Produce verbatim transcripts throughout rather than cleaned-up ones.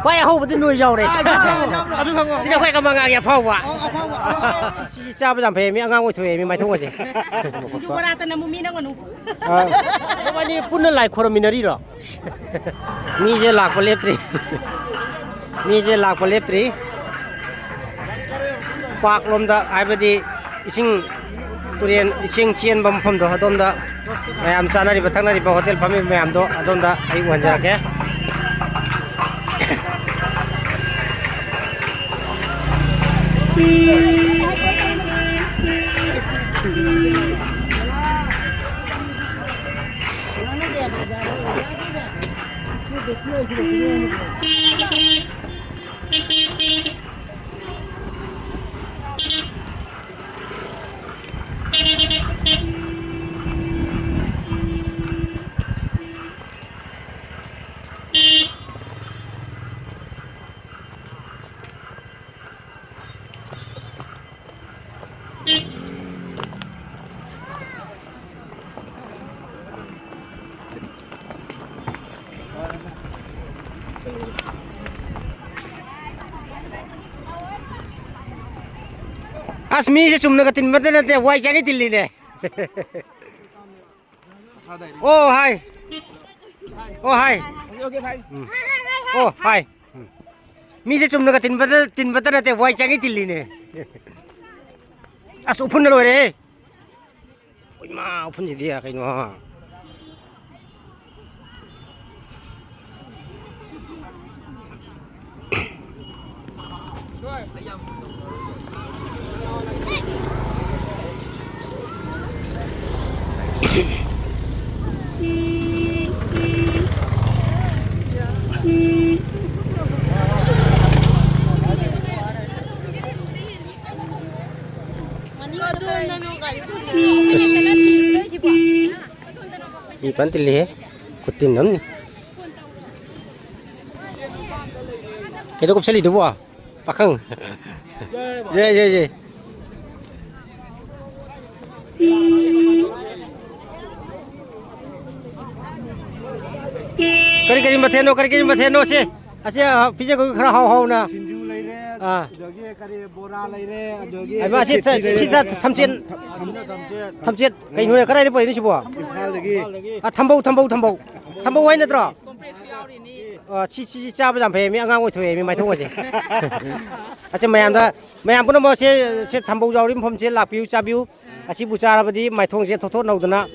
ꯈ꯭ꯋꯥꯏ ꯑꯍꯧꯕꯗꯤ ꯅꯣꯏ ꯌꯥꯎꯔꯦ꯫ ꯑꯗꯨ ꯈꯪꯉꯣ꯫ ꯁꯤꯅ ꯑꯩꯈꯣꯏ ꯀꯃꯉꯥꯒꯤ ꯑꯐꯥꯎꯕ꯫ ꯑꯐꯥꯎꯕ, ꯑꯐꯥꯎꯕ꯫ ꯁꯤ, ꯁꯤ ꯆꯥꯕ ꯌꯥꯝ ꯐꯩ꯫ ꯃꯤ ꯑꯉꯥꯡ ꯑꯣꯏꯊꯣꯛꯑꯦ, ꯃꯤ ꯃꯥꯏꯊꯣꯡ ꯑꯁꯦ꯫ ꯁꯤꯡꯖꯨ ꯕꯣꯔꯥꯇ ꯅꯝꯃꯨ, ꯃꯤ ꯅꯝꯒꯅꯨ꯫ ꯑꯥ꯫ ꯅꯕꯥꯅꯤ ꯄꯨꯟꯅ ꯂꯥꯏ ꯈꯣꯏꯔꯝꯃꯤꯟꯅꯔꯤꯔꯣ? ꯃꯤꯁꯦ ꯂꯥꯛꯄ ꯂꯦꯞꯇ꯭ꯔꯤ꯫ ꯃꯤꯁꯦ ꯂꯥꯛꯄ ꯂꯦꯞꯇ꯭ꯔꯤ꯫ ꯄꯥꯛꯂꯣꯝꯗ, ꯍꯥꯏꯕꯗꯤ ꯏꯁꯤꯡ ꯇꯨꯔꯦꯟ, ꯏꯁꯤꯡ ꯆꯦꯟꯕ ꯃꯐꯝꯗꯣ, ꯑꯗꯣꯝꯗ ꯃꯌꯥꯝ ꯆꯥꯅꯔꯤꯕ, ꯊꯛꯅꯔꯤꯕ, ꯍꯣꯇꯦꯜ ꯐꯝꯃꯤꯕ ꯃꯌꯥꯝꯗꯣ ꯑꯗꯣꯝꯗ ꯑꯩ ꯎꯍꯟꯖꯔꯛꯀꯦ꯫ ꯑꯁ, ꯃꯤꯁꯦ ꯆꯨꯝꯅꯒ ꯇꯤꯟꯕꯇ ꯅꯠꯇꯦ, ꯋꯥꯏ ꯆꯥꯏꯒꯩ ꯇꯤꯜꯂꯤꯅꯦ꯫ ꯑꯣ ꯍꯥꯏ꯫ ꯑꯣ ꯍꯥꯏ꯫ ꯎꯝ꯫ ꯑꯣ ꯍꯥꯏ꯫ ꯎꯝ꯫ ꯃꯤꯁꯦ ꯆꯨꯝꯅꯒ ꯇꯤꯟꯕꯇ, ꯇꯤꯟꯕꯇ ꯅꯠꯇꯦ, ꯋꯥꯏ ꯆꯥꯏꯒꯩ ꯇꯤꯜꯂꯤꯅꯦ꯫ ꯑꯁ, ꯎꯐꯨꯟꯅ ꯂꯣꯏꯔꯦꯍꯦ꯫ ꯏꯃꯥ, ꯎꯐꯨꯟꯁꯤꯗꯤ ꯀꯩꯅꯣ꯫ ꯃꯤ ꯐꯟ ꯇꯤꯜꯂꯤꯍꯦ꯫ ꯈꯨꯇꯤꯟ ꯑꯃꯅꯤ꯫ ꯀꯩꯗꯧ ꯀꯨꯞꯁꯜꯂꯤꯗꯨꯕꯣ? ꯄꯥꯈꯪ꯫ J, J, J. ꯀꯔꯤ ꯀꯔꯤ ꯃꯊꯦꯜꯅꯣ, ꯀꯔꯤ ꯀꯔꯤ ꯃꯊꯦꯜꯅꯣ ꯁꯤ? ꯑꯁꯤ, ꯑ, ꯄꯤꯖꯒ ꯈꯔ ꯍꯥꯎ ꯍꯥꯎꯅ꯫ ꯁꯤꯡꯖꯨ ꯂꯩꯔꯦ, ꯑꯥ꯫ ꯑꯗꯒꯤ ꯀꯔꯤ, ꯕꯣꯔꯥ ꯂꯩꯔꯦ, ꯑꯗꯒꯤ ꯑꯁꯤ, ꯑꯁꯤ, ꯁꯤꯗ ꯊꯝꯆꯦꯠ꯫ ꯊꯝꯆꯦꯠ, ꯊꯝꯆꯦꯠ꯫ ꯊꯝꯆꯦꯠ꯫ ꯀꯩꯅꯣꯅꯦ, ꯀꯗꯥꯏꯗ ꯄꯨꯔꯛꯏꯅꯣ ꯁꯤꯕꯣ? ꯏꯝꯐꯥꯜꯗꯒꯤ꯫ ꯑ, ꯊꯝꯕꯧ, ꯊꯝꯕꯧ, ꯊꯝꯕꯧ꯫ ꯊꯝꯕꯧ ꯍꯥꯏ ꯅꯠꯇ꯭ꯔꯣ? ꯑ, ꯁꯤ, ꯁꯤ, ꯁꯤ ꯆꯥꯕ ꯌꯥꯝ ꯐꯩ, ꯃꯤ ꯑꯉꯥꯡ ꯑꯣꯏꯊꯣꯛꯑꯦ, ꯃꯤ ꯃꯥꯏꯊꯣꯡꯒꯁꯦ꯫ ꯑꯆꯥ, ꯃꯌꯥꯝꯗ, ꯃꯌꯥꯝ ꯄꯨꯝꯅꯃꯛ ꯁꯦ, ꯁꯦ ꯊꯝꯕꯧ ꯌꯥꯎꯔꯤ ꯃꯐꯝꯁꯦ ꯂꯥꯛꯄꯤꯌꯨ, ꯆꯥꯕꯤꯌꯨ꯫ ꯑꯁꯤꯕꯨ ꯆꯥꯔꯕꯗꯤ ꯃꯥꯏꯊꯣꯡꯁꯦ ꯊꯣꯠ ꯊꯣꯠ ꯅꯧꯗꯅ,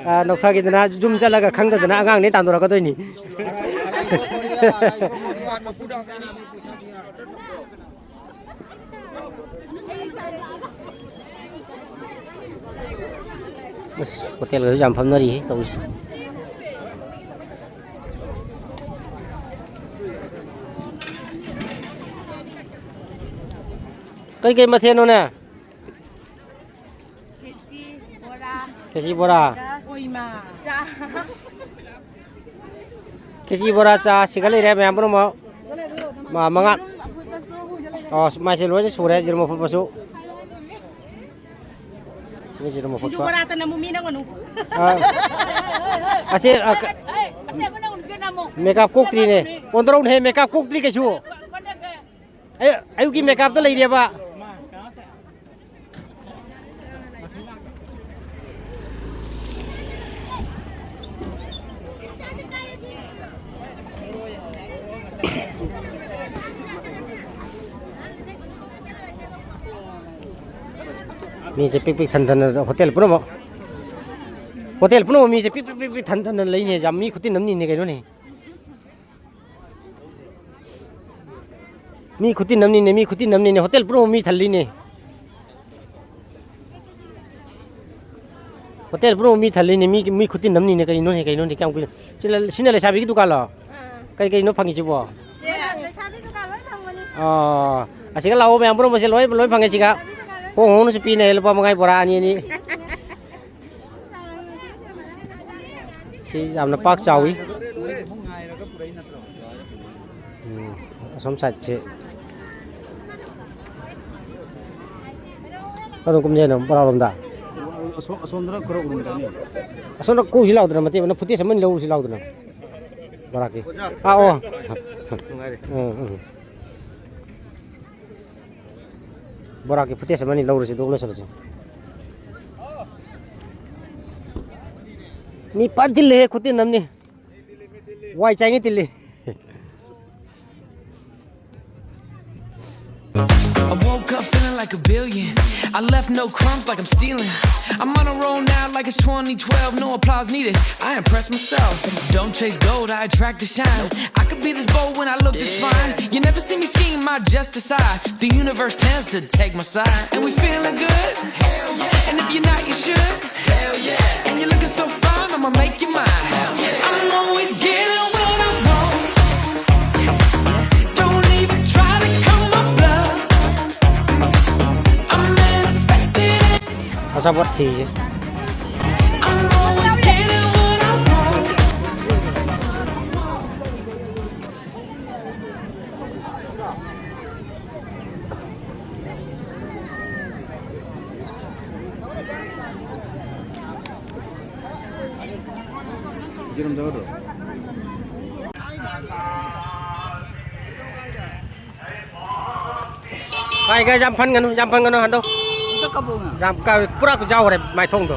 ꯑ, ꯅꯧꯊꯈꯤꯗꯅ, ꯌꯨꯝ ꯆꯠꯂꯒ ꯈꯪꯗꯗꯅ ꯑꯉꯥꯡꯅꯦ ꯇꯥꯟꯊꯣꯔꯛꯀꯗꯣꯏꯅꯤ꯫ ꯑꯁ, ꯍꯣꯇꯦꯜꯒꯁꯨ ꯌꯥꯝ ꯐꯝꯅꯔꯤ ꯇꯧꯔꯤꯁꯦ꯫ ꯀꯩꯀꯩ ꯃꯊꯦꯜꯅꯣꯅꯦ? ꯈꯦꯆꯤ, ꯕꯣꯔꯥ꯫ ꯈꯦꯆꯤ, ꯕꯣꯔꯥ꯫ ꯑꯣꯏꯃꯥ꯫ ꯆꯥ꯫ ꯈꯦꯆꯤ, ꯕꯣꯔꯥ, ꯆꯥ ꯁꯤꯒ ꯂꯩꯔꯦ ꯃꯌꯥꯝ ꯄꯨꯝꯅꯃꯛ꯫ ꯃ-, ꯃꯉꯥ꯫ ꯌꯦꯔꯨꯝ ꯑꯐꯨꯠꯄꯁꯨ꯫ ꯑꯣ, ꯃꯥꯏꯁꯦ ꯂꯣꯏꯅ ꯁꯨꯔꯦ, ꯌꯦꯔꯨꯝ ꯑꯐꯨꯠꯄꯁꯨ꯫ ꯁꯤꯒ ꯌꯦꯔꯨꯝ ꯁꯤꯡꯖꯨ ꯑꯐꯨꯠꯄ꯫ ꯕꯣꯔꯥꯇ ꯅꯝꯃꯨ, ꯃꯤ ꯅꯝꯒꯅꯨ꯫ ꯑꯥ꯫ ꯑꯁꯤ, ꯑ, ꯀ-, ꯑꯦ, ꯑꯇꯩ ꯑꯃꯅ ꯎꯅꯒꯦ ꯅꯝꯃꯣ꯫ ꯃꯦꯀꯞ ꯀꯣꯛꯇ꯭ꯔꯤꯅꯦ꯫ ꯑꯣꯟꯗꯧꯔꯧꯅꯦꯍꯦ, ꯃꯦꯀꯞ ꯀꯣꯛꯇ꯭ꯔꯤ ꯀꯩꯁꯨ꯫ ꯑꯩ, ꯑꯌꯨꯛꯀꯤ ꯃꯦꯀꯞꯇ ꯂꯩꯔꯦꯕ꯫ ꯃꯤꯁꯦ ꯄꯤꯛ ꯄꯤꯛ ꯊꯟ ꯊꯟꯅ ꯍꯣꯇꯦꯜ ꯄꯨꯝꯅꯃꯛ, ꯍꯣꯇꯦꯜ ꯄꯨꯝꯅꯃꯛ ꯃꯤꯁꯦ ꯄꯤꯛ ꯄꯤꯛ ꯄꯤꯛ ꯄꯤꯛ ꯊꯟ ꯊꯟꯅ ꯂꯩꯅꯦ꯫ ꯌꯥꯝ ꯃꯤ ꯈꯨꯇꯤꯟ ꯑꯃꯅꯤꯅꯦ ꯀꯩꯅꯣꯅꯦ꯫ ꯃꯤ ꯈꯨꯇꯤꯟ ꯑꯃꯅꯤꯅꯦ, ꯃꯤ ꯈꯨꯇꯤꯟ ꯑꯃꯅꯤꯅꯦ꯫ ꯍꯣꯇꯦꯜ ꯄꯨꯝꯅꯃꯛ ꯃꯤ ꯊꯜꯂꯤꯅꯦ꯫ ꯍꯣꯇꯦꯜ ꯄꯨꯝꯅꯃꯛ ꯃꯤ ꯊꯜꯂꯤꯅꯦ, ꯃꯤ, ꯃꯤ ꯈꯨꯇꯤꯟ ꯑꯃꯅꯤꯅꯦ꯫ ꯀꯩꯅꯣꯅꯦ, ꯀꯩꯅꯣꯅꯦ, ꯀꯌꯥꯝ ꯀꯨꯏꯅ? ꯁꯤꯅ, ꯁꯤꯅ ꯂꯩꯁꯥꯕꯤꯒꯤ ꯗꯨꯀꯥꯟꯂꯣ? ꯑꯥ꯫ ꯀꯩ ꯀꯩꯅꯣ ꯐꯪꯉꯤꯁꯤꯕꯣ? ꯁꯦ, ꯂꯩꯁꯥꯕꯤ ꯗꯨꯀꯥꯟ ꯂꯣꯏ ꯐꯪꯕꯅꯤ꯫ ꯑꯣ, ꯑꯁꯤꯒ ꯂꯥꯛꯑꯣ ꯃꯌꯥꯝ ꯄꯨꯝꯅꯃꯛꯁꯦ ꯂꯣꯏ, ꯂꯣꯏ ꯐꯪꯉꯦ ꯁꯤꯒ꯫ ꯂꯩꯁꯥꯕꯤ ꯗꯨꯀꯥꯟ ꯂꯣꯏ ꯍꯣꯡ ꯍꯣꯡꯅꯁꯨ ꯄꯤꯅꯦ, ꯂꯨꯄꯥ ꯃꯉꯥꯒꯤ ꯕꯣꯔꯥ ꯑꯅꯤ ꯑꯅꯤ꯫ ꯁꯤ ꯌꯥꯝꯅ ꯄꯥꯛ ꯆꯥꯎꯏ꯫ ꯎꯝ, ꯑꯁꯣꯝ ꯁꯥꯏꯠꯁꯦ꯫ ꯀꯗꯣꯝ ꯀꯨꯝꯖꯩꯅꯣ, ꯕꯣꯔꯥꯔꯣꯝꯗ? ꯑꯁꯣꯝ, ꯑꯁꯣꯝꯗꯅ ꯈꯔ ꯎꯔꯝꯒꯅꯤ꯫ ꯑꯁꯣꯝꯗ ꯀꯣꯛꯁꯤ ꯂꯥꯎꯗꯅ, ꯃꯇꯦꯛ ꯑꯃ ꯐꯨꯇꯦꯖ ꯑꯃ ꯑꯅꯤ ꯂꯧꯔꯨꯁꯤ ꯂꯥꯎꯗꯅ꯫ ꯕꯣꯔꯥꯒꯤ꯫ ꯑꯥ, ꯑꯣ꯫ ꯅꯨꯡꯉꯥꯏꯔꯦ꯫ ꯎꯝ, ꯎꯝ꯫ ꯕꯣꯔꯥꯒꯤ footage ꯑꯃꯅꯤ ꯂꯧꯔꯁꯤ, ꯑꯗꯨꯒ ꯂꯣꯏꯁꯤꯜꯂꯁꯤ꯫ ꯃꯤ ꯐꯖꯅ ꯇꯤꯜꯂꯦꯍꯦ, ꯈꯨꯇꯤꯟ ꯑꯃꯅꯤ꯫ ꯋꯥꯏ ꯆꯥꯏꯉꯩ ꯇꯤꯜꯂꯤ꯫ I woke up feeling like a billion. I left no crumbs like I'm stealing. I'm on a roll now like it's twenty twelve. No applause needed. I impress myself. Don't chase gold, I attract the shine. I could be this bold when I look this fine. You never see me scheme, I just decide. The universe tends to take my side. And we feeling good. Hell yeah. And if you're not, you should. Hell yeah. And you're looking so fine, I'ma make you mine. I'm always getting what I want. Don't even try to come my blood. I'm manifesting it. ꯑꯆꯥꯄꯣꯠ ꯊꯤꯁꯦ꯫ I'm always getting what I want. ꯀꯥꯏ, ꯀꯥꯏ, ꯌꯥꯝ ꯐꯟꯒꯅꯨ, ꯌꯥꯝ ꯐꯟꯒꯅꯨ, ꯍꯟꯗꯣ꯫ ꯑꯝꯇ ꯀꯥꯞꯄꯛꯎꯅꯦ꯫ ꯌꯥꯝ ꯀꯥ-, ꯄꯨꯔꯥ ꯌꯥꯎꯈ꯭ꯔꯦ ꯃꯥꯏꯊꯣꯡꯗꯣ꯫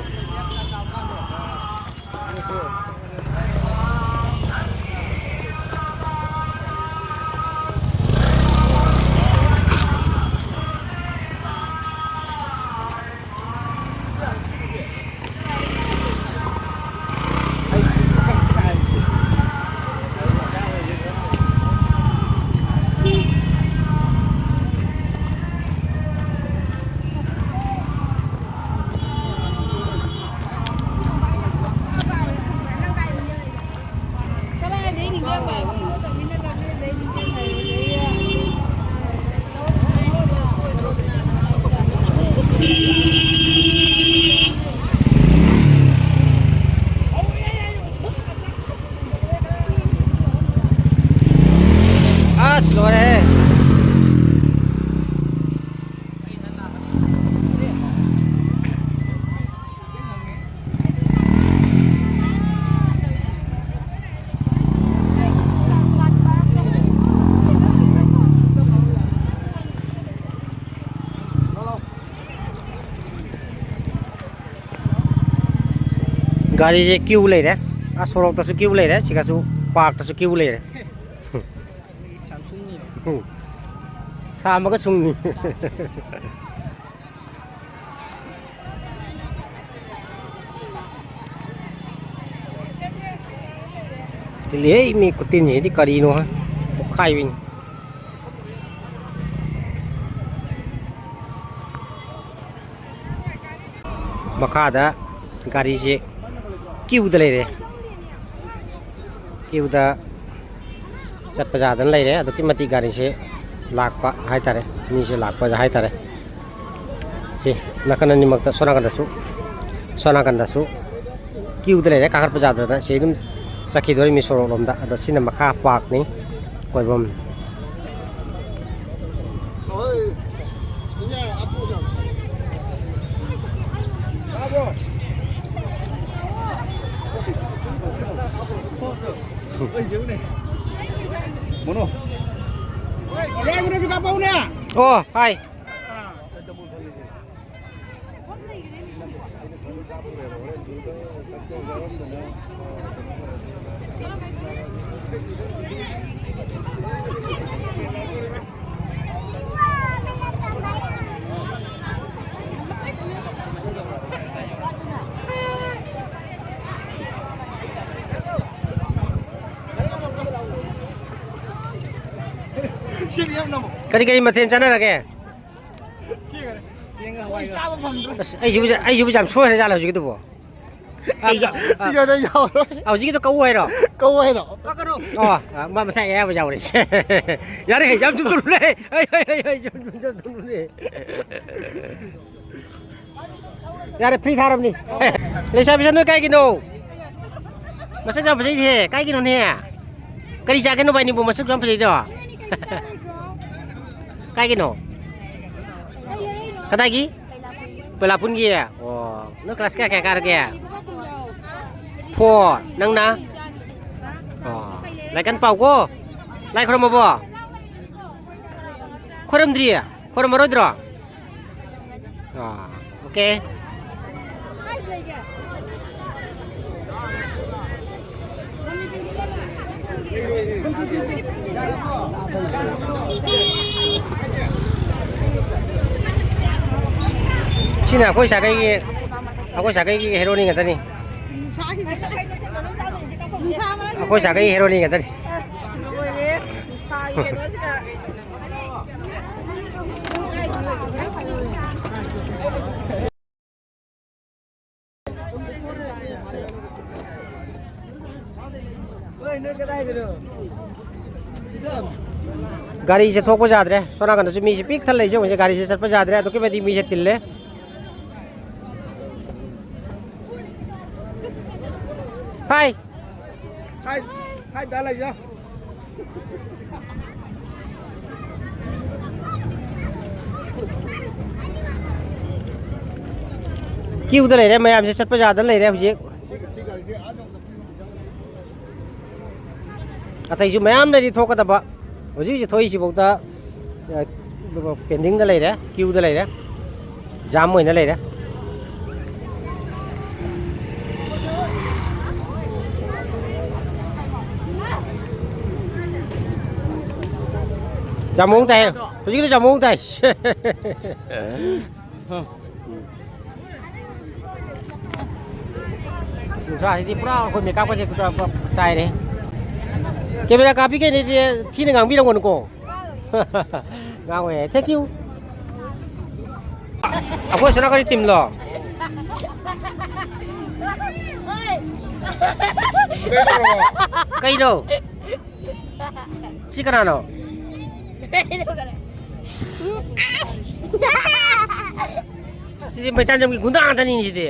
ꯑꯁ, ꯂꯣꯏꯔꯦꯍꯦ꯫ ꯒꯥꯔꯤꯁꯦ ꯀ꯭ꯌꯨ ꯂꯩꯔꯦ꯫ ꯑꯥ, ꯁꯣꯔꯣꯛꯇꯁꯨ ꯀ꯭ꯌꯨ ꯂꯩꯔꯦ, ꯁꯤꯒꯁꯨ ꯄꯥꯔꯛꯇꯁꯨ ꯀ꯭ꯌꯨ ꯂꯩꯔꯦ꯫ ꯁꯥꯝꯃꯒ ꯁꯨꯡꯅꯤ꯫ ꯇꯤꯜꯂꯤꯍꯦ, ꯃꯤ ꯈꯨꯇꯤꯟꯁꯤꯗꯤ ꯀꯔꯤꯅꯣ ꯍꯥꯏ? ꯄꯣꯛꯈꯥꯏꯕꯤꯅꯤ꯫ ꯃꯈꯥꯗ ꯒꯥꯔꯤꯁꯦ ꯀ꯭ꯌꯨꯗ ꯂꯩꯔꯦ꯫ ꯀ꯭ꯌꯨꯗ ꯆꯠꯄ ꯌꯥꯗꯅ ꯂꯩꯔꯦ꯫ ꯑꯗꯨꯛꯀꯤ ꯃꯇꯤꯛ ꯒꯥꯔꯤꯁꯦ ꯂꯥꯛꯄ ꯍꯥꯏꯇꯥꯔꯦ, ꯃꯤꯁꯦ ꯂꯥꯛꯄ ꯍꯥꯏꯇꯥꯔꯦ꯫ ꯁꯤ ꯅꯥꯀꯟ ꯑꯅꯤꯃꯛꯇ, ꯁꯣꯝ ꯅꯥꯀꯟꯗꯁꯨ, ꯁꯣꯝ ꯅꯥꯀꯟꯗꯁꯨ ꯀ꯭ꯌꯨꯗ ꯂꯩꯔꯦ, ꯀꯥꯈꯠꯄ ꯌꯥꯗꯗꯅ ꯁꯤ ꯑꯗꯨꯝ ꯆꯠꯈꯤꯗꯣꯔꯤꯃꯤ ꯁꯣꯔꯣꯛ ꯂꯣꯝꯗ꯫ ꯑꯗꯣ ꯁꯤꯅ ꯃꯈꯥ ꯄꯥꯔꯛꯅꯤ ꯀꯣꯏꯐꯝ꯫ ꯃꯣꯅꯣ꯫ ꯑꯣ, ꯍꯥꯏ꯫ ꯀꯔꯤ ꯀꯔꯤ ꯃꯊꯦꯜ ꯆꯥꯟꯅꯔꯒꯦ? ꯆꯦꯡ ꯍꯋꯥꯏꯒ꯫ ꯑꯁ, ꯑꯩꯁꯤꯕꯨ, ꯑꯩꯁꯤꯕꯨ ꯌꯥꯝ ꯁꯣꯏꯈ꯭ꯔ ꯖꯥꯠꯂ ꯍꯧꯖꯤꯛꯀꯤꯗꯨꯕꯣ? ꯑꯩ ꯌꯥ-, ꯁꯤꯗ ꯌꯥꯎꯔꯣꯏ꯫ ꯑ, ꯍꯧꯖꯤꯛꯀꯤꯗꯣ ꯀꯛꯎ ꯍꯥꯏꯔꯣ? ꯀꯛꯎ ꯍꯥꯏꯔꯣ? ꯀꯛꯀꯅꯨ꯫ ꯑꯣ, ꯑ, ꯃꯥ ꯃꯁꯥ ꯑꯌꯥꯕ ꯌꯥꯎꯔꯦ꯫ ꯌꯥꯔꯦ, ꯌꯥꯝ ꯊꯨꯅ ꯊꯨꯅꯦ꯫ ꯍꯩ, ꯍꯩ, ꯍꯩ, ꯍꯩ, ꯌꯥꯝ ꯊꯨꯅ ꯊꯨꯅꯦ꯫ ꯌꯥꯔꯦ, free ꯊꯥꯔꯕꯅꯤ꯫ ꯂꯩꯁꯥꯕꯤꯁꯦ, ꯅꯣꯏ ꯀꯥꯏꯒꯤꯅꯣ? ꯃꯁꯛ ꯌꯥꯝ ꯐꯖꯩꯍꯦ, ꯀꯥꯏꯒꯤꯅꯣꯅꯦ? ꯀꯔꯤ ꯆꯥꯒꯦ ꯅꯕꯥꯏꯅꯤꯕꯨ ꯃꯁꯛ ꯌꯥꯝ ꯐꯖꯩꯗꯣ? ꯀꯥꯏꯒꯤꯅꯣ? ꯀꯗꯥꯏꯒꯤ? ꯄꯩꯂꯥꯄꯨꯟꯒꯤ? ꯑꯣ, ꯅꯪ class ꯀꯌꯥ ꯀꯌꯥ ꯀꯥꯔꯒꯦ? Four, ꯅꯪꯅ? ꯑꯣ, ꯂꯥꯏꯀꯟ ꯄꯥꯎꯀꯣ꯫ ꯂꯥꯏ ꯈꯣꯏꯔꯝꯃꯕꯣ? ꯈꯣꯏꯔꯝꯗ꯭ꯔꯤꯌꯦ? ꯈꯣꯏꯔꯝꯃꯔꯣꯏꯗ꯭ꯔꯣ? ꯑꯥ, okay꯫ ꯁꯤꯅ ꯑꯩꯈꯣꯏ ꯁꯥꯒꯩꯒꯤ, ꯑꯩꯈꯣꯏ ꯁꯥꯒꯩꯒꯤ ꯍꯦꯔꯣꯅꯤ ꯉꯥꯛꯇꯅꯤ꯫ ꯑꯩꯈꯣꯏ ꯁꯥꯒꯩ ꯍꯦꯔꯣꯅꯤ ꯉꯥꯛꯇꯅꯤ꯫ ꯑꯁ, ꯂꯣꯏꯔꯦ꯫ ꯅꯨꯡꯁꯥꯒꯤ ꯀꯩꯅꯣꯁꯤꯒ꯫ ꯒꯥꯔꯤꯁꯦ ꯊꯣꯛꯄ ꯌꯥꯗ꯭ꯔꯦ꯫ ꯁꯣꯝ ꯅꯥꯀꯟꯗꯁꯨ ꯃꯤꯁꯦ ꯄꯤꯛ ꯊꯜꯂꯦ꯫ ꯍꯧꯖꯤꯛ ꯒꯥꯔꯤꯁꯦ ꯆꯠꯄ ꯌꯥꯗ꯭ꯔꯦ꯫ ꯑꯗꯨꯛꯀꯤ ꯃꯇꯤꯛ ꯃꯤꯁꯦ ꯇꯤꯜꯂꯦ꯫ ꯍꯥꯏ꯫ ꯍꯥꯏ, ꯍꯥꯏ, ꯗꯥ ꯂꯩꯖꯥ꯫ ꯀ꯭ꯌꯨꯗ ꯂꯩꯔꯦ ꯃꯌꯥꯝꯁꯦ, ꯆꯠꯄ ꯌꯥꯗ ꯂꯩꯔꯦ ꯍꯧꯖꯤꯛ꯫ ꯑꯇꯩꯁꯨ ꯃꯌꯥꯝ ꯂꯩꯔꯤ ꯊꯣꯛꯀꯗꯕ꯫ ꯍꯧꯖꯤꯛ ꯍꯧꯖꯤꯛ ꯊꯣꯛꯏꯁꯤꯐꯥꯎꯗ, ꯑ, ꯄꯦꯟꯗꯤꯡꯗ ꯂꯩꯔꯦ, ꯀ꯭ꯌꯨꯗ ꯂꯩꯔꯦ, ꯖꯥꯝ ꯑꯣꯏꯅ ꯂꯩꯔꯦ꯫ ꯖꯥꯝ ꯃꯑꯣꯡ ꯇꯥꯏ꯫ ꯍꯧꯖꯤꯛꯀꯤꯗꯣ ꯖꯥꯝ ꯃꯑꯣꯡ ꯇꯥꯏ꯫ ꯑꯁ, ꯅꯨꯡꯁꯥꯁꯤꯗꯤ ꯄꯨꯔꯥ ꯑꯩꯈꯣꯏ ꯃꯦꯀꯞꯀꯁꯦ ꯄꯨꯔꯥ ꯆꯥꯏꯔꯦ꯫ ꯀꯦꯃꯦꯔꯥ ꯀꯥꯞꯄꯤ ꯀꯩꯅꯣꯗꯤ ꯊꯤꯅ ꯉꯥꯡꯕꯤꯔꯝꯒꯅꯨꯀꯣ꯫ ꯉꯥꯡꯉꯣꯏ꯫ Thank you꯫ ꯑꯩꯈꯣꯏ ꯁꯣꯝ ꯅꯥꯀꯟꯒꯤ ꯇꯤꯝꯂꯣ? ꯀꯩꯅꯣ? ꯁꯤ ꯀꯅꯥꯅꯣ? ꯁꯤꯗꯤ ꯃꯩꯇꯥꯟꯖꯝꯒꯤ ꯒꯨꯟꯗꯥ ꯉꯥꯛꯇꯅꯤꯅꯦ ꯁꯤꯗꯤ꯫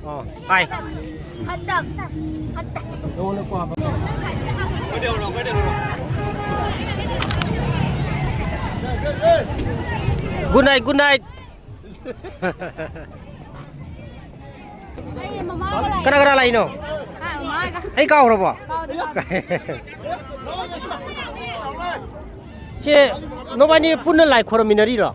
ꯑꯣ, ꯍꯥꯏ꯫ ꯈꯇꯝ꯫ ꯈꯇꯝ꯫ Good night, good night꯫ ꯑꯩ ꯃꯃꯥꯒ ꯂꯥꯛꯑꯦ꯫ ꯀꯅꯥ ꯀꯅꯥ ꯂꯥꯛꯏꯅꯣ? ꯑꯥ, ꯃꯃꯥꯒ꯫ ꯑꯩ ꯀꯥꯎꯔꯕꯣ? ꯀꯥꯎꯗꯦ, ꯀꯥꯎꯗꯦ꯫ ꯁꯦ, ꯅꯕꯥꯅꯤ ꯄꯨꯟꯅ ꯂꯥꯏ ꯈꯣꯏꯔꯝꯃꯤꯟꯅꯔꯤꯔꯣ?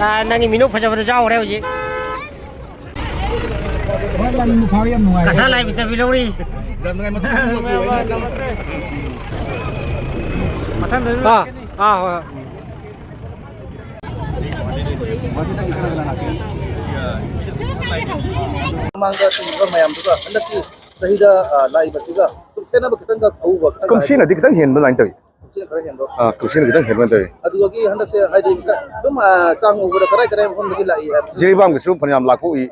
ꯑꯥ, ꯅꯪꯒꯤ ꯃꯤꯅꯨ ꯐꯖꯕꯗ ꯆꯥꯎꯈ꯭ꯔꯦ ꯍꯧꯖꯤꯛ꯫ ꯀꯁꯥ ꯂꯥꯏ ꯚꯤꯇꯥꯃꯤꯟ ꯂꯧꯔꯤ꯫ ꯑꯥ, ꯑꯥ, ꯍꯣꯏ, ꯍꯣꯏ꯫ ꯃꯃꯥꯡꯗ ꯆꯤꯡꯕ ꯃꯌꯥꯝꯗꯨꯒ ꯍꯟꯗꯛꯀꯤ ꯆꯍꯤꯗ, ꯑ, ꯂꯥꯛꯏꯕꯁꯤꯒ ꯈꯦꯠꯅꯕ ꯈꯤꯇꯪꯒ ꯍꯧꯕ ꯈꯤꯇꯪꯒ ꯀꯨꯝꯁꯤꯅꯗꯤ ꯈꯤꯇꯪ ꯍꯦꯟꯕ ꯑꯗꯨꯃꯥꯏꯅ ꯇꯧꯏ꯫ ꯀꯨꯝꯁꯤꯅ ꯈꯔ ꯍꯦꯟꯕ꯫ ꯑꯥ, ꯀꯨꯝꯁꯤꯅ ꯈꯤꯇꯪ ꯍꯦꯟꯕ ꯇꯧꯏ꯫ ꯑꯗꯨꯗꯒꯤ ꯍꯟꯗꯛꯁꯦ ꯍꯥꯏꯗꯤ ꯈ-, ꯑꯗꯨꯝ, ꯑ, ꯆꯥꯡ ꯎꯕꯗ ꯀꯗꯥꯏ ꯀꯗꯥꯏ ꯃꯐꯝꯗꯒꯤ ꯂꯥꯛꯏ ꯍꯥꯏꯕꯁꯤ? ꯖꯤꯔꯤꯕꯥꯝꯒꯤꯁꯨ ꯐꯅꯌꯥꯝ ꯂꯥꯛꯄ ꯎꯏ꯫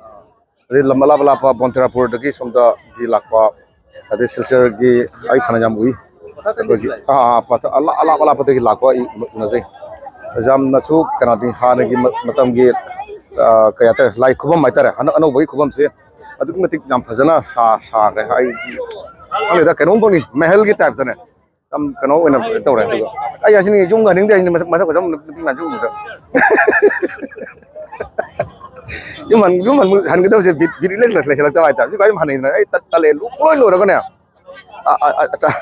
ꯑꯗꯩ ꯂꯝ ꯑꯂꯥꯞ ꯑꯂꯥꯞꯄ ꯕꯣꯟꯇꯤꯔꯥꯄꯨꯔꯗꯒꯤ ꯁꯣꯝꯗꯒꯤ ꯂꯥꯛꯄ, ꯑꯗꯩ ꯁꯤꯜꯆꯔꯒꯤ ꯑꯩ ꯐꯅꯌꯥꯝ ꯎꯏ꯫ ꯃꯈꯥ ꯀꯟꯗꯁꯨ ꯑꯩꯈꯣꯏꯒꯤ, ꯂꯥꯛꯏ꯫ ꯑꯥ, ꯑꯥ, ꯄꯥꯊ-, ꯑꯂꯥꯞ, ꯑꯂꯥꯞ ꯑꯂꯥꯞꯄꯗꯒꯤ ꯂꯥꯛꯄ ꯑꯩ ꯎꯅ-, ꯎꯅꯖꯩ꯫ ꯌꯥꯝꯅꯁꯨ ꯀꯩꯅꯣꯗꯤ ꯍꯥꯟꯅꯒꯤ ꯃ-, ꯃꯇꯝꯒꯤ, ꯑꯥ, ꯀꯩ ꯍꯥꯏꯇꯥꯔꯦ, ꯂꯥꯏ ꯈꯨꯕꯝ ꯍꯥꯏꯇꯥꯔꯦ, ꯑꯅꯧ-, ꯑꯅꯧꯕꯒꯤ ꯈꯨꯕꯝꯁꯦ ꯑꯗꯨꯛꯀꯤ ꯃꯇꯤꯛ ꯌꯥꯝ ꯐꯖꯅ ꯁꯥ-, ꯁꯥꯈ꯭ꯔꯦ꯫ ꯑꯩ ꯈꯪꯗꯦꯗ, ꯀꯩꯅꯣꯝ ꯇꯧꯅꯤ, ꯃꯍꯜꯒꯤ ꯇꯥꯏꯞꯇꯅꯦ꯫ ꯌꯥꯝ ꯀꯩꯅꯣ ꯑꯣꯏꯅ ꯇꯧꯔꯦ꯫ ꯑꯗꯨꯒ ꯑꯩ ꯍꯥꯏꯁꯤꯅꯤ, ꯌꯨꯝꯒ ꯍꯟꯅꯤꯡꯗꯦ ꯍꯥꯏꯁꯤꯅꯤ, ꯃꯁꯛ, ꯃꯁꯛ ꯐꯖꯕ ꯅꯨꯄꯤ ꯃꯌꯥꯝꯁꯤ ꯎꯕꯗ꯫ ꯌꯨꯝ ꯍꯟ-, ꯌꯨꯝ ꯍꯟ-, ꯍꯟꯒꯗꯕꯁꯦ ꯕꯤꯠ, ꯕꯤꯠ ꯏꯂꯩ ꯂꯩ-, ꯂꯩꯁꯤꯜꯂꯛꯇꯕ ꯍꯥꯏꯇꯥꯔꯦ꯫ ꯍꯧꯖꯤꯛ ꯑꯗꯨꯝ ꯍꯟꯅꯤꯡꯗꯅ ꯑꯩ ꯇ-, ꯇꯜꯂꯦ, ꯂꯨ-, ꯄꯨꯡꯂꯣꯏ ꯂꯣꯏꯔꯒꯅꯦ꯫ ꯑ-, ꯑ-, ꯑ-, ꯆꯥ-,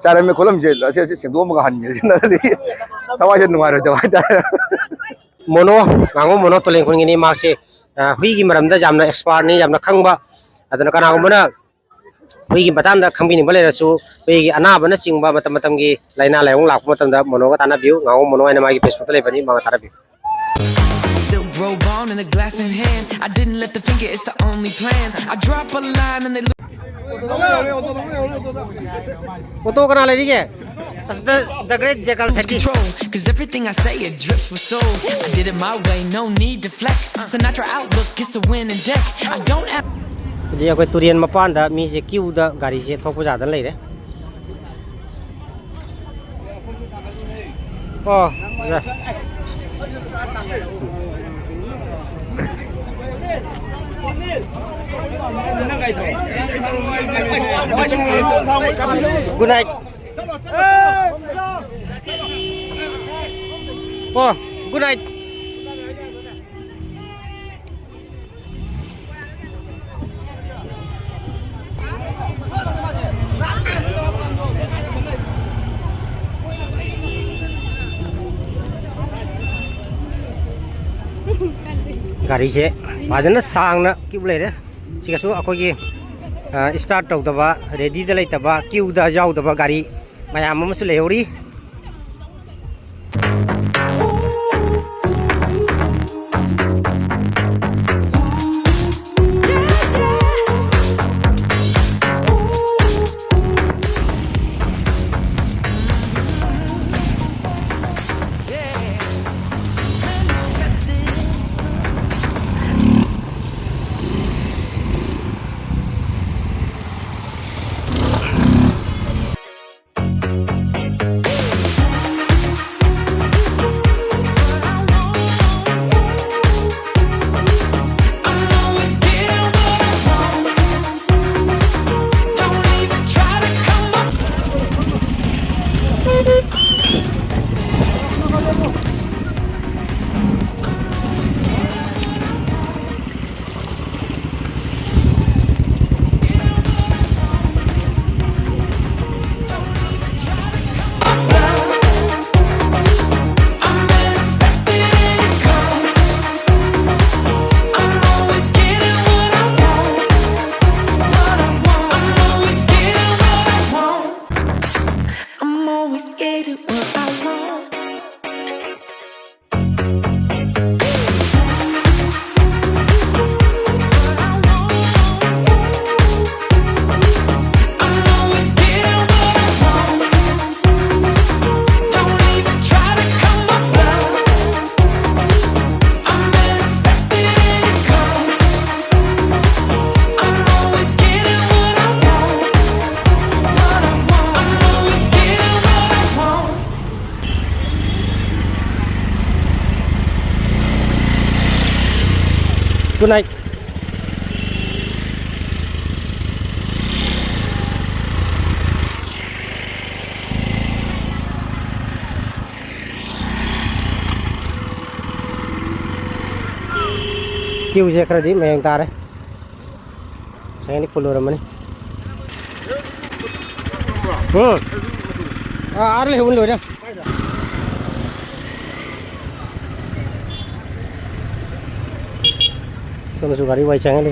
ꯆꯥꯔꯝꯃꯤ ꯈꯣꯠꯂꯝꯃꯤꯁꯦ ꯑꯁꯤ, ꯑꯁꯤ ꯁꯦꯡꯗꯣꯛꯑꯝꯃꯒ ꯍꯟꯒꯦ ꯁꯤꯅ ꯊꯋꯥꯏꯁꯦ ꯅꯨꯡꯉꯥꯏꯔꯣꯏꯗꯕ ꯍꯥꯏꯇꯥꯔꯦ꯫ Mono, ꯉꯥꯉꯣꯝ mono ꯇꯨꯂꯦꯟ ꯈꯨꯟꯒꯤꯅꯤ꯫ ꯃꯍꯥꯛꯁꯦ, ꯑ, ꯍꯨꯏꯒꯤ ꯃꯔꯝꯗ ꯌꯥꯝꯅ ꯑꯦꯛꯁꯄꯥꯔꯠꯅꯤ, ꯌꯥꯝꯅ ꯈꯪꯕ꯫ ꯑꯗꯨꯅ ꯀꯅꯥꯒꯨꯝꯕꯅ ꯍꯨꯏꯒꯤ ꯃꯇꯥꯡꯗ ꯈꯪꯕꯤꯅꯤꯡꯕ ꯂꯩꯔꯁꯨ, ꯍꯨꯏꯒꯤ ꯑꯅꯥꯕꯅꯆꯤꯡꯕ ꯃꯇꯝ ꯃꯇꯝꯒꯤ ꯂꯥꯏꯅꯥ ꯂꯥꯏꯑꯣꯡ ꯂꯥꯛꯄ ꯃꯇꯝꯗ ꯃꯣꯅꯣꯒ ꯇꯥꯟꯅꯕꯤꯌꯨ꯫ ꯉꯥꯉꯣꯝ ꯃꯣꯅꯣ ꯍꯥꯏꯅ ꯃꯥꯒꯤ Facebook ꯇ ꯂꯩꯕꯅꯤ, ꯃꯉꯣꯟꯗ ꯇꯥꯟꯅꯕꯤꯌꯨ꯫ Silk robe on and a glass in hand. I didn't let the finger, it's the only plan. I drop a line and they look. Auto ꯀꯅꯥ ꯂꯩꯔꯤꯒꯦ? ꯑꯁ, the, the great ꯖꯦꯀꯜ ꯁꯦꯇꯤ꯫ Control, 'cause everything I say, it drips with soul. I did it my way, no need to flex. Sinatra outlook, it's the winning deck. I don't have. ꯍꯧꯖꯤꯛ ꯑꯩꯈꯣꯏ ꯇꯨꯔꯦꯟ ꯃꯄꯥꯟꯗ ꯃꯤꯁꯦ ꯀ꯭ꯌꯨꯗ ꯒꯥꯔꯤꯁꯦ ꯊꯣꯛꯄ ꯌꯥꯗꯅ ꯂꯩꯔꯦ꯫ ꯑꯣ, ꯑꯣꯖꯥ꯫ Good night. ꯑꯣ, good night. ꯒꯥꯔꯤꯁꯦ ꯐꯖꯅ ꯁꯥꯡꯅ ꯀ꯭ꯌꯨ ꯂꯩꯔꯦ꯫ ꯁꯤꯒꯁꯨ ꯑꯩꯈꯣꯏꯒꯤ, ꯑ, ꯁ꯭ꯇꯥꯔꯠ ꯇꯧꯗꯕ, ꯔꯦꯗꯤꯗ ꯂꯩꯇꯕ, ꯀ꯭ꯌꯨꯗ ꯌꯥꯎꯗꯕ ꯒꯥꯔꯤ ꯃꯌꯥꯝ ꯑꯃꯁꯨ ꯂꯩꯍꯧꯔꯤ꯫ I'm always getting what I want. Good night. ꯀ꯭ꯌꯨꯁꯦ ꯈꯔꯗꯤ ꯃꯌꯦꯡ ꯇꯥꯔꯦ꯫ ꯉꯁꯥꯏ ꯑꯅꯤ ꯐꯨꯜ ꯑꯣꯏꯔꯝꯃꯅꯤ꯫ ꯎꯝ꯫ ꯑꯥ, ꯑꯥ ꯂꯩꯍꯧꯕ ꯂꯣꯏꯔꯦ꯫ ꯁꯣꯝꯗꯁꯨ ꯒꯥꯔꯤ ꯋꯥꯏ ꯆꯪꯍꯜꯂꯤ꯫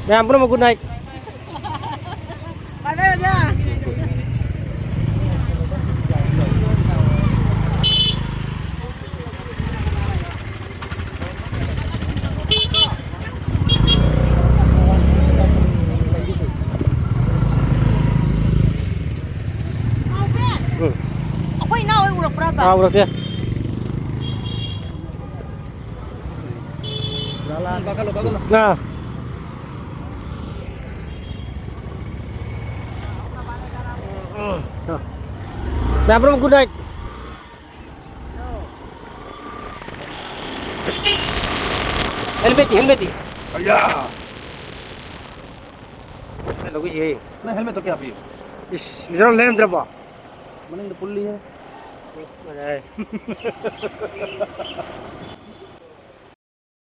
ꯃꯌꯥꯝ ꯄꯨꯝꯅꯃꯛ good night꯫ ꯎꯝ꯫ ꯑꯩꯈꯣꯏ ꯏꯅꯥꯎ ꯍꯣꯏ ꯎꯔꯛꯄ꯭ꯔꯥꯕ? ꯑꯥ, ꯎꯔꯛꯇꯦ꯫ ꯑꯥ꯫ ꯃꯌꯥꯝ ꯄꯨꯝꯅꯃꯛ good night꯫ Helmet T, helmet T. ꯑꯌꯥ! ꯀꯩꯗꯧꯕꯤꯁꯤ? ꯅꯪ helmet ꯇꯣ ꯀꯌꯥ ꯄꯤ? ꯏꯁ, ꯃꯤꯖꯣꯔꯥꯝ ꯂꯩꯔꯝꯗ꯭ꯔꯕꯣ? ꯃꯅꯤꯡꯗ ꯄꯨꯜꯂꯤꯍꯦ꯫ ꯎꯝ, ꯐꯖꯔꯦ꯫